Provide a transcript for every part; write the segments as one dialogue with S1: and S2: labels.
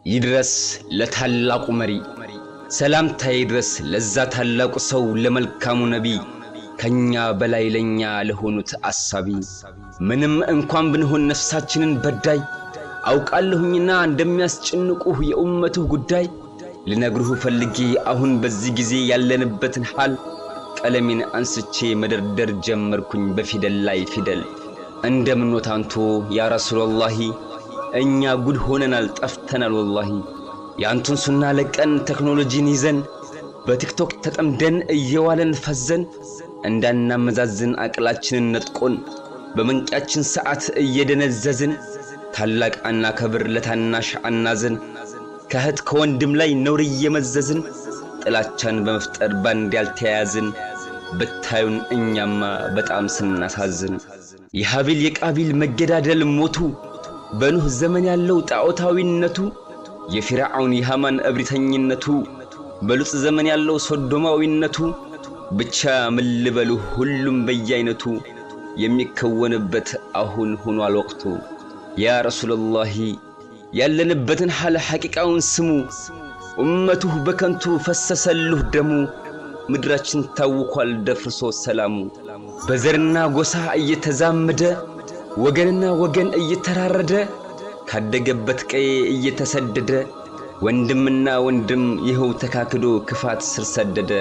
S1: ይድረስ ለታላቁ መሪ፣ ሰላምታ ይድረስ ለዛ ታላቁ ሰው ለመልካሙ ነቢ፣ ከኛ በላይ ለኛ ለሆኑት አሳቢ። ምንም እንኳን ብንሆን ነፍሳችንን በዳይ፣ አውቃለሁኝና እንደሚያስጨንቁህ የኡመትህ ጉዳይ። ልነግርህ ፈልጌ አሁን በዚህ ጊዜ ያለንበትን ሐል፣ ቀለሜን አንስቼ መደርደር ጀመርኩኝ በፊደል ላይ ፊደል። እንደምኖት አንቶ ያ ረሱለላሂ፣ እኛ ጉድ ሆነናል ጠፍተናል ወላሂ። የአንቱን ሱና ለቀን ቴክኖሎጂን ይዘን፣ በቲክቶክ ተጠምደን እየዋለን ፈዘን፣ እንዳናመዛዝን አቅላችንን ነጥቆን፣ በመንቂያችን ሰዓት እየደነዘዝን፣ ታላቅ አናከብር ለታናሽ አናዝን፣ ከእህት ከወንድም ላይ ነውር እየመዘዝን፣ ጥላቻን በመፍጠር ባንድ ያልተያያዝን። ብታዩን እኛማ በጣም ስናሳዝን። የሃቢል የቃቢል መገዳደል ሞቱ፣ በኑህ ዘመን ያለው ጣዖታዊነቱ፣ የፊርዓውን የሃማን እብሪተኝነቱ፣ በሉጥ ዘመን ያለው ሶዶማዊነቱ፣ ብቻ ምን ልበሉህ ሁሉም በየአይነቱ የሚከወንበት አሁን ሆኗል ወቅቱ። ያ ረሱለላሂ፣ ያለንበትን ሐል ሐቂቃውን ስሙ። ኡመቱህ በከንቱ ፈሰሰልህ ደሙ፣ ምድራችን ታውኳል ደፍርሶ ሰላሙ። በዘርና ጎሳ እየተዛመደ፣ ወገንና ወገን እየተራረደ፣ ካደገበት ቀዬ እየተሰደደ፣ ወንድምና ወንድም ይኸው ተካክዶ ክፋት ስር ሰደደ።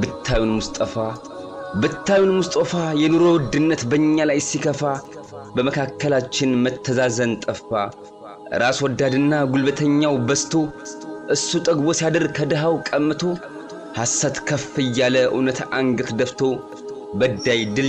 S1: ብታዩን ሙስጠፋ፣ ብታዩን ሙስጦፋ፣ የኑሮ ውድነት በእኛ ላይ ሲከፋ፣ በመካከላችን መተዛዘን ጠፋ። ራስ ወዳድና ጉልበተኛው በዝቶ፣ እሱ ጠግቦ ሲያድር ከድሃው ቀምቶ፣ ሐሰት ከፍ እያለ እውነት አንገት ደፍቶ፣ በዳይ ድል